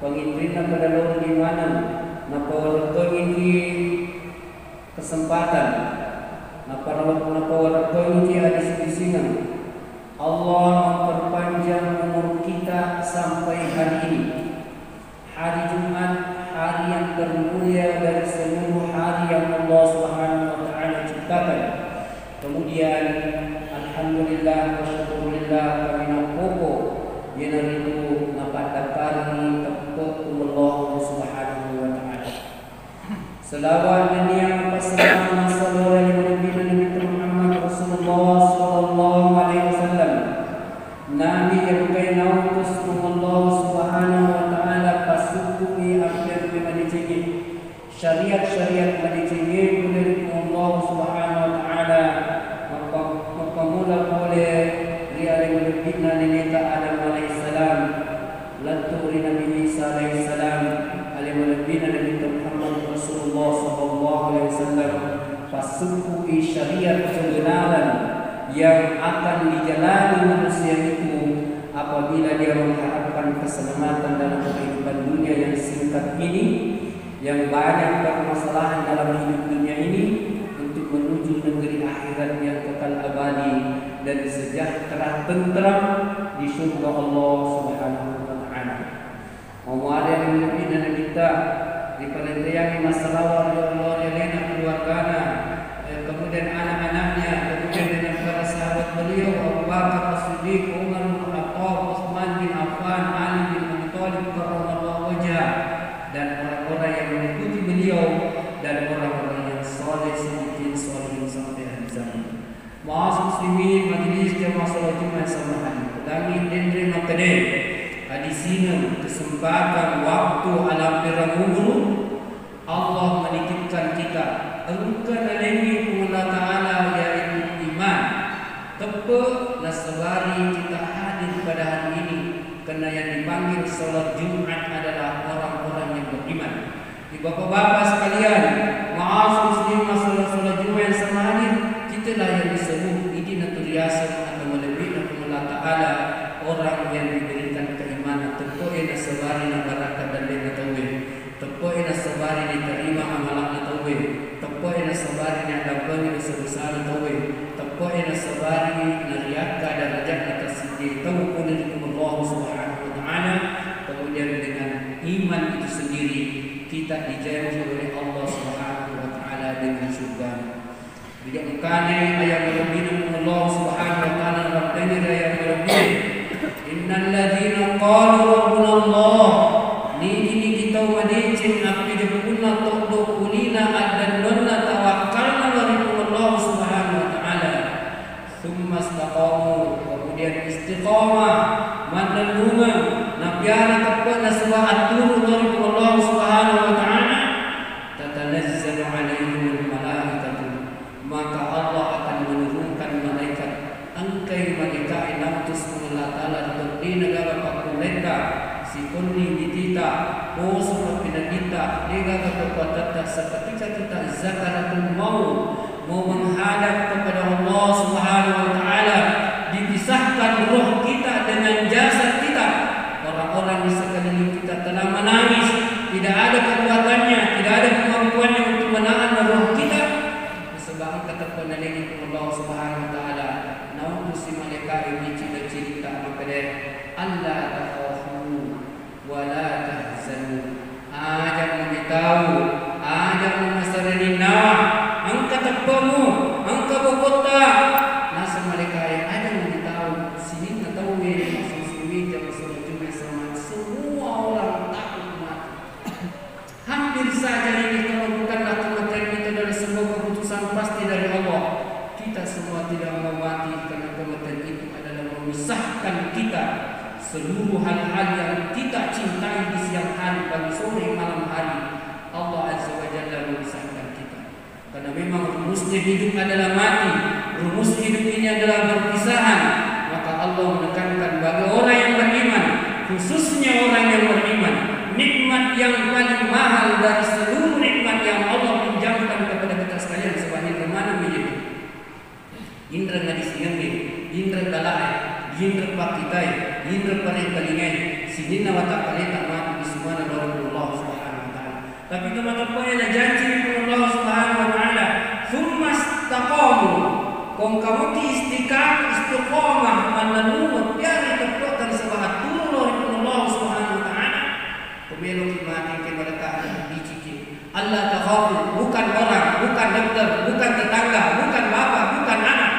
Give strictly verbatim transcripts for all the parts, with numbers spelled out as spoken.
Panginrinna pada lori maneng, napawarekkengiki kesempatan, naparawa-, napawarekkengiki adiskusiengeng. Allah memperpanjang umur kita sampai hari ini. Hari Jumat, hari yang termulia dari seluruh hari yang Allah Subhanahu wa Ta'ala ciptakan. Kemudian, alhamdulillah wa syukurillah, kami nappoko, iyanaritu napaddakkari teppe' ku Allah Subhanahu wa Ta'ala. Selawat nennia passalama sallallahu alaihi Nabi Muhammad Rasulullah sallallahu alaihi wasallam. Nabi yang engkae nautus ku Allah Subhanahu wa Ta'ala, passukku'i ampe-ampe madecengnge, syariat-syariat madecengnge pole ri Allah Subhanahu wa Ta'ala, mappa-, mappammula pole ri ale malebbi'na neneta Adam alaihissalam, lettu ri Nabi Isa alaihissalam, ale malebbi'na Nabi Muhammad Rasulullah sallallahu alaihi wasallam, passukku'i syariat kebenaran yang akan dijalani manusia itu apabila dia mengharapkan keselamatan dalam kehidupan dunia yang singkat ini, yang banyak permasalahan dalam hidup dunia ini, untuk menuju negeri akhirat yang kekal abadi dan sejahtera tentram di surga Allah Subhanahu wa Ta'ala. Mauwari ri Nabitta, riparenteangngi massalawa ri Allah, ri alena, keluargana, eh, kemudian anak-anaknya, kemudian dengan para sahabat beliau, Abu Bakar As-Siddiq, Umar bin Khattab, Utsman bin Affan, Ali bin Abi Thalib karramallahu wajhah, dan orang-orang yang mengikuti beliau, dan orang-orang yang saleh, siddiqin, sholihin sampai akhir zaman. Ma'asyiral muslimin, majelis jamaah salat Jumat sama hari. Ulangi denre makkeda, adisingeng kesempatan waktu alamperang umur, Allah menitipkan kita, engka nalengngi Puang Allah Ta'ala, yaitu iman. Teppe nasabari kita hadir pada hari ini, karena yang dipanggil salat Jumat adalah orang-orang yang beriman. Di bapak-bapak sekalian, ma'asyiral muslimin, masalah salat Jumat yang sama hadir, kitalah yang disebut idi na turiaseng atau malebbi'na Puang Allah Ta'ala, orang yang diberikan keimanan, teppe'e nasabari na barakka dallena tauwe, teppe'e nasabari diterima amalakna tauwe, teppe'e nasabari naddampengi dosa-dosana tauwe, teppe'e nasabari nariakka darajatna tassiddi tau pole ri Puang Allah Subhanahu wa Ta'ala, kemudian dengan iman itu sendiri kita dijanji oleh Allah Subhanahu wa Ta'ala dengan surga. Jadi engkani ayat malebbi'na Allah Subhanahu wa Ta'ala, rabbani ayat malebbi'na. Innalladzina qalu rabbunallah. Nigi-nigi tau madeceng appijeppunna toddo ulina addannonna tawakkalna lao ri Puang Allah Subhanahu wa Ta'ala. Tsumma istaqamu, kemudian istiqamah, mannennungeng, napiara teppe'na sibawa atturu lao ri Puang Allah Subhanahu wa Ta'ala, tatanazzalu alaihimul malaikatu, maka Allah akan menurunkan malaikat. Engkai malaika'e nautus Puang Allah Ta'ala ri todde gaga pakkulletta, sikonning ditita, poso papinadditta, degaga kekuatatta, seketika kita zakaratul maut, mau menghadap kepada Allah Subhanahu wa Ta'ala, dipisahkan roh kita dengan jasad kita. Orang-orang di sekeliling kita telah menangis, tidak ada kekuatannya, tidak ada kemampuannya untuk menahan roh kita. Sebab engka teppe'na nalengngi Allah Subhanahu wa Ta'ala, nautusi malaika'e micci cerita makkeda, "Alla takhafu wa la tahzanu." Aja' mumitau, aja' mumassareninnawa, engka teppe'mu, engka bokotta. Naseng malaika'e, aja' mumitau, sininna tauwe, maksud sininna jama solo juma sama, semua orang takut mati. Hampir saja ini kalau bukanlah kematian itu adalah sebuah keputusan pasti dari Allah, kita semua tidak mau mati karena kematian itu adalah memisahkan kita, seluruh hal-hal yang kita cintai di siang hari, pagi, sore, malam hari, Allah Azza wa Jalla memisahkan kita. Karena memang rumusnya hidup adalah mati, rumus hidup ini adalah perpisahan, maka Allah menekankan bagi orang yang beriman, khususnya orang yang beriman, nikmat yang paling mahal dari seluruh nikmat yang Allah pinjamkan kepada kita sekalian sebanyak mana menjadi. Inreng adisingengngé, inreng dala'é, inreng pakkitaé, inreng paréntalingaé, sininna watakkaléta matu isu Mana lori Allah Subhanahu wa Ta'ala. Tapi teman-teman yang janji Allah Subhanahu wa Ta'ala, "Tsumma istaqamu." Kong kamu ki istiqam-, istiqamah, mananu, tiari tepuk dan sebahat turun lori Allah Subhanahu wa Ta'ala. Pemelo ki mati ke mereka biciki. Allah takhafu, bukan orang, bukan dokter, bukan tetangga, bukan bapak, bukan anak.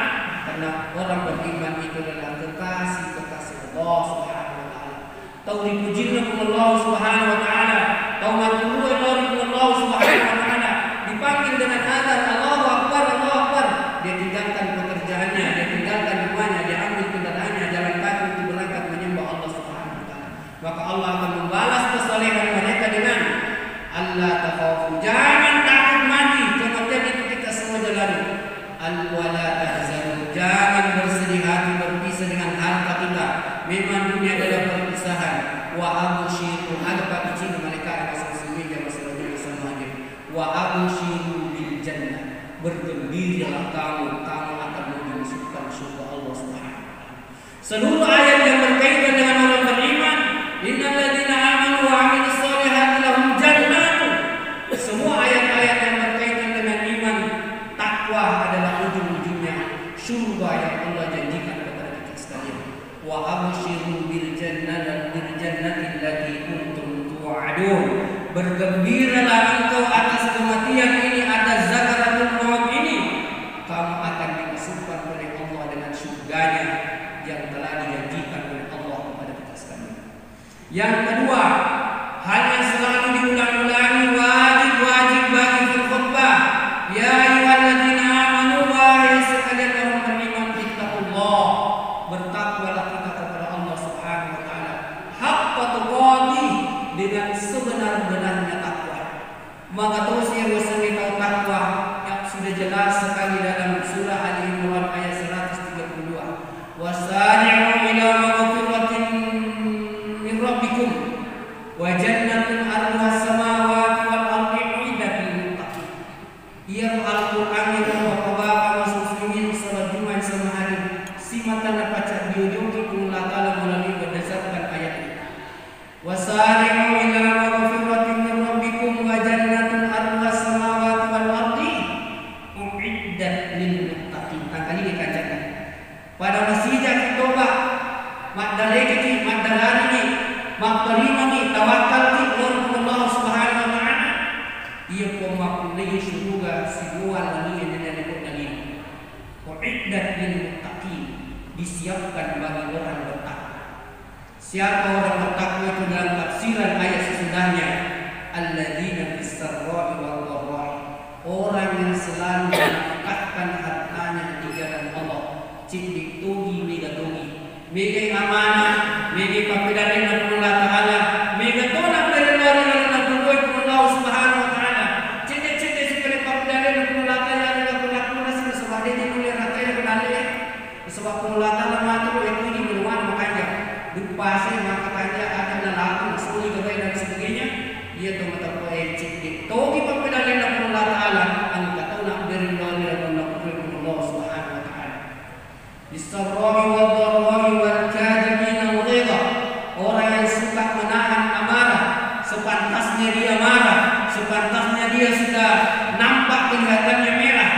Karena orang beriman itu adalah kekasih-kekasih Allah Subhanahu wa Ta'ala. Tau ripujinna Puang Allah Subhanahu wa Ta'ala, tau matturue lao ri Puang Allah Subhanahu wa Ta'ala, dipanggil dengan azan, "Allahu Akbar, Allahu Akbar." Dia tinggalkan pekerjaannya, dia tinggalkan rumahnya, dia ambil kendaraannya, jalan kaki untuk berangkat menyembah Allah Subhanahu wa Ta'ala. Maka Allah akan membalas kesolehan mereka dengan, "Alla takhafu." Jangan takut mati. Kematian itu kita semua jalani. Al-, "Wa la tahzanu." Jangan bersedih hati berpisah dengan harta kita. Memang dunia adalah perpisahan. "Wa abshiru." Ada pak kecil mereka yang masuk sini, yang masuk lagi, masuk lagi. "Wa abshiru bil jannah." Bergembiralah kamu, kamu akan dimasukkan surga Allah Subhanahu wa Ta'ala. Seluruh ayat yang berkaitan dengan orang beriman, "Innalladzina amanu wa amilus solihati lahum jannatun." Semua ayat-ayat yang berkaitan dengan iman, takwa adalah ujung-ujungnya surga yang Allah janjikan kepada kita sekalian. "Wa abshiru bil jannah, bil jannati allati kuntum tu'adun." Bergembiralah engkau atas kematian ini, atas sakaratul maut ini. Kamu akan dimasukkan oleh Allah dengan surganya yang telah dijanjikan oleh Allah kepada kita sekalian. Yang kedua, hal yang selalu diulang-ulangi, wajib-wajib bagi fil khutbah. "Ya ayyuhalladzina amanu," wahai sekalian orang beriman, "ittaqullah." Bertakwalah kita kepada Allah Subhanahu wa Ta'ala. "Haqqa tuqatih," dengan sebenar-benarnya takwa. Magatosi yang wasengnge tau takwa, yang sudah jelas sekali dalam surah Ali Imran ayat seratus tiga puluh dua. "Wasari'u ila maghfiratin min rabbikum wa jannatin arduha samawati wal ardi uiddat lil muttaqin." Iya Al-Quran itu bapak-bapak muslimin salat Jumat sama hari simata na pacak diojoki Puang Allah Ta'ala melalui berdasarkan ayat ini. "Wasari'u ila maghfiratin min rabbikum wa jannatin arduha samawati wal ardi uiddat lil muttaqin." Tangkalinga kancana. Pada masija ki toba, maddarekeki, maddaraniki, mapparimani, tawakkalki lao ri Allah Subhanahu wa Ta'ala. Iya ko mappunnai suruga simuwa lani nanya lebo nalini. Uiddat lil muttaqin, disiapkan bagi orang bertakwa. Siapa orang bertakwa itu dalam tafsiran ayat sesudahnya? Alladzina fis sarra'i wad dharra'i. Orang yang selalu menafkahkan hartanya di jalan Allah. Cedde togi, mega togi. Megai amanah, megai pappedalenna Puang Allah Ta'ala. Mega tona bere lao ri lalenna Puang Allah Subhanahu wa Ta'ala. Cedde-cedde sipere pappedalenna Puang Allah Ta'ala, ri lalenna Puang Allah Ta'ala, nasaba de nulle rakkaya ri lalenna. Nasaba Puang Allah Ta'ala matu, ya, puji menuana makanja. Duppase, maka kanja, ada na laku, suli gabai dan sebagainya. Iya to mata ko e cedde togi pappedalenna Puang Allah Ta'ala, engka tona bere lao ri lalenna Puang Allah Subhanahu wa Ta'ala. Bisarra'i wad dharra'i wal kadhiminal ghaidha. Orang yang suka menahan amarah, sepantasnya dia marah, sepantasnya dia sudah nampak kelihatannya merah,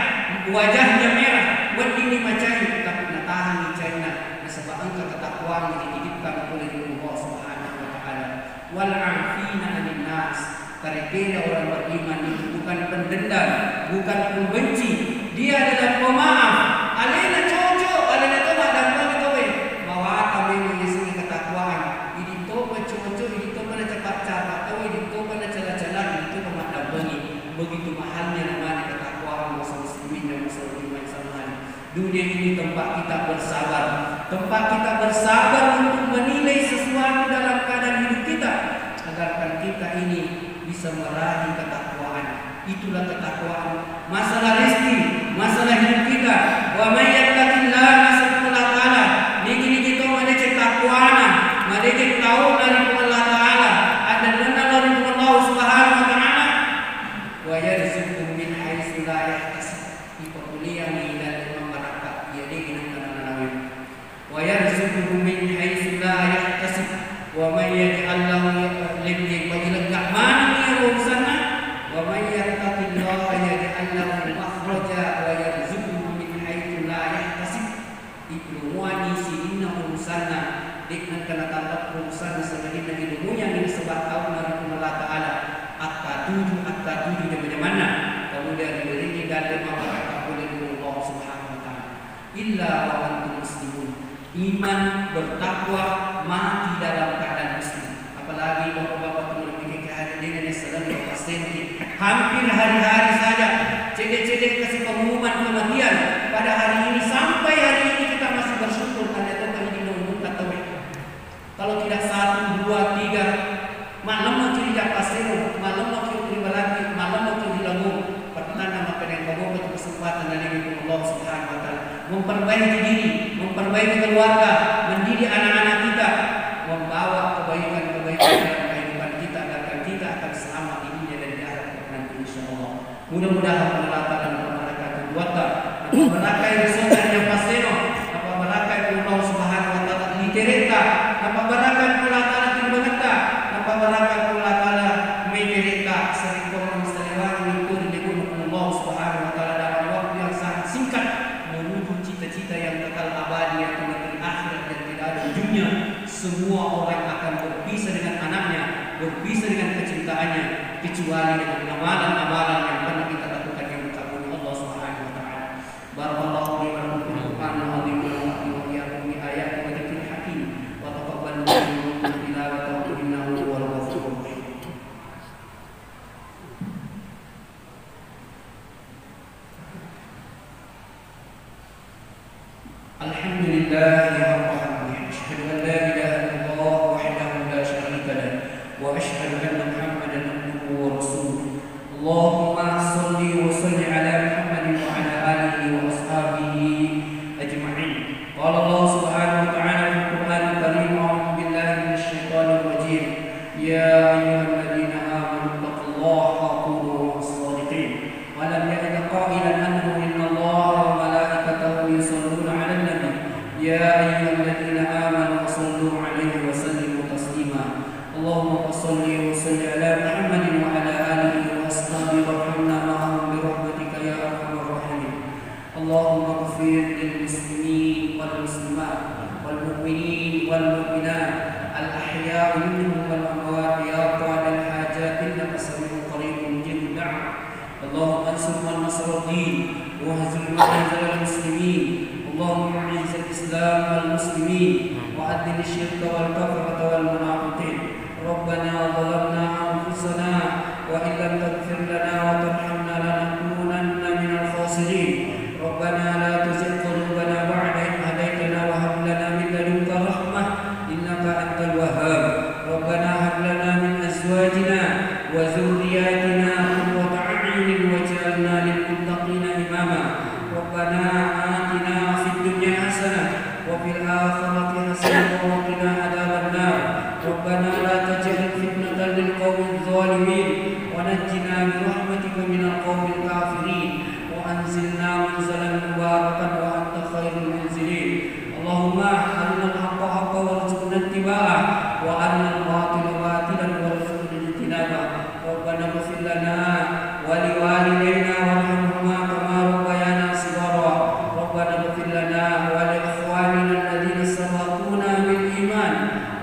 wajahnya merah, weddinni macai, tapi natahanni caina, nasaba engka ketakwaan dititipkan oleh Allah Subhanahu wa Ta'ala. Wal 'afina 'anin nas. Kare-kere orang beriman itu bukan pendendam, bukan pembenci. Dia adalah pemaaf. Alena coco, alena to maddampengi tauwe. Mawatang memang yasengnge ketakwaan. Idi topa coco, idi topa nacapa-capa tauwe, idi topa nacala-cala, idi topa maddampengi. Begitu mahalnya namanya ketakwaan, kaum muslimin dan muslimat yang sahali. Dunia ini tempat kita bersabar, tempat kita bersabar untuk menilai sesuatu dalam keadaan hidup kita, agarkan kita ini bisa meraih ketakwaan. Itulah ketakwaan. Masalah rezeki, masalah hidup kita. Wa may yattaqillaha, nasaba Allah Ta'ala, nigi-nigi to madeceng takwana, madeceng tau'na ri Puang Allah Ta'ala, addenna lao ri Puang Allah Subhanahu wa Ta'ala, wa yarzuqhu min haitsu la yahtasib. Ipakkuliangi dalle mabbarakka, iya de'na engka nanawe. Wa yarzuqhu min haitsu la yahtasib, wa may yaj'al lahu, lebbi wa antum muslimun. Iman, bertakwa, mati dalam keadaan muslim. Apalagi bapak-bapak tu lebih ke kehadirin yang selalu dipasenti. Hampir hari-hari saja cedek-cedek kasih pengumuman kematian. Pada hari ini, sampai hari ini kita masih bersyukur karena itu ini mengumumkan tauhid. Kalau tidak satu, dua, tiga, malemmo ki ri jappaseno, malemmo ki ri balaki, malemmo ki ri lamu, pertanda mappenempaboka tu kesempatan dari Allah Subhanahu wa Ta'ala. Memperbaiki diri, memperbaiki keluarga, mendidik anak-anak kita, membawa kebaikan-kebaikan dalam kehidupan kita, agar kita akan selamat di dunia dan di akhirat nanti, insya Allah. Mudah-mudahan Allah Ta'ala napabarakkai keluarga, napabarakkai rezeki yang paseno, napabarakkai Allah Subhanahu wa Ta'ala litereta, napabarakkai Allah Ta'ala timbangetta, napabarakkai Allah Ta'ala metereta, serikong salewang itu dilebur Allah Subhanahu wa Ta'ala dalam waktu yang sangat singkat menuju cita-cita yang kekal abadi, yaitu negeri akhirat yang tidak ada ujungnya. Semua orang akan berpisah dengan anaknya, berpisah dengan kecintaannya, kecuali dengan amalan-amalan yang pernah kita lakukan yang dikabuli Allah Subhanahu wa Ta'ala. Barakallahu li wa lakum fil Qur'anil azim wa nafa'ani wa iyyakum bi ayatihi wa dzikril hakim wa taqabbal minni wa minkum tilawatahu innahu huwal ghafurur rahim. الحمد لله حق حمده. أشهد أن لا إله إلا الله وحده لا شريك له، وأشهد أن محمدا عبده ورسوله. اللهم صل وسلم على محمد وعلى آله وأصحابه أجمعين. قال الله سبحانه وتعالى في القرآن الكريم: أعوذ بالله من الشيطان الرجيم. يا أيها الذين آمنوا اتقوا الله وكونوا مع الصادقين. ولم يأت قائلا أنه إن الله وملائكته يصلون على النبي، يا أيها الذين آمنوا صلوا عليه وسلموا تسليما. اللهم صل وسلم على محمد وعلى آله وأصحابه وارحمنا معهم برحمتك يا أرحم الراحمين. اللهم اغفر للمسلمين والمسلمات والمؤمنين والمؤمنات الأحياء منهم والأموات يا قاضي الحاجات إنك سميع قريب مجيب الدعوات. اللهم انصر من نصر الدين واهزم من هزم المسلمين. اللهم أعز الإسلام والمسلمين وأذل الشرك والكفرة والمنافقين. ربنا ظلمنا أنفسنا وإن لم تغفر لنا وترحمنا لنكونن من الخاسرين. ربنا لا تزغ قلوبنا بعد إذ هديتنا وهب لنا من لدنك رحمة إنك أنت الوهاب. ربنا هب لنا من أزواجنا وذرياتنا قرة أعين واجعلنا للمتقين إماما. ربنا آتنا في الدنيا حسنة وفي الآخرة حسنة وقنا عذاب النار. ربنا لا تجعل فتنة للقوم الظالمين ونجنا برحمتك من القوم الكافرين. وأنزلنا منزلا مباركا وأنت خير المنزلين. اللهم أرنا الحق حقا وارزقنا اتباعه وأرنا الباطل باطلا وارزقنا اجتنابه. ربنا اغفر لنا ولوالدينا وارحمهما كما ربيانا صغارا. ربنا اغفر لنا ولإخواننا الذين سبقونا بالإيمان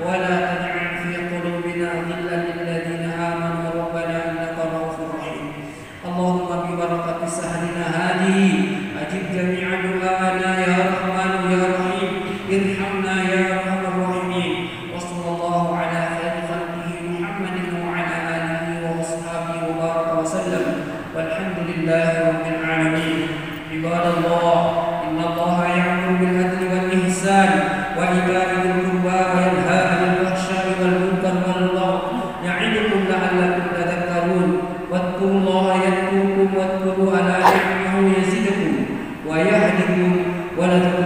ولا تجعل في قلوبنا غلا للذين آمنوا ربنا إنك رؤوف رحيم. اللهم ببركة سهرنا هذه أجب جميع دعاءنا يا رحمن يا رحيم. ارحمنا يا أرحم الراحمين. وصلى الله على خير خلقه محمد وعلى آله وأصحابه وبارك وسلم. والحمد لله رب العالمين. عباد الله، إن الله يأمر بالعدل والإحسان وإيتاء ذي القربى وينهى عن الفحشاء والمنكر والبغي يعظكم لعلكم تذكرون. واذكروا الله يذكركم واشكروه على نعمه يزدكم ويهدكم ولذكر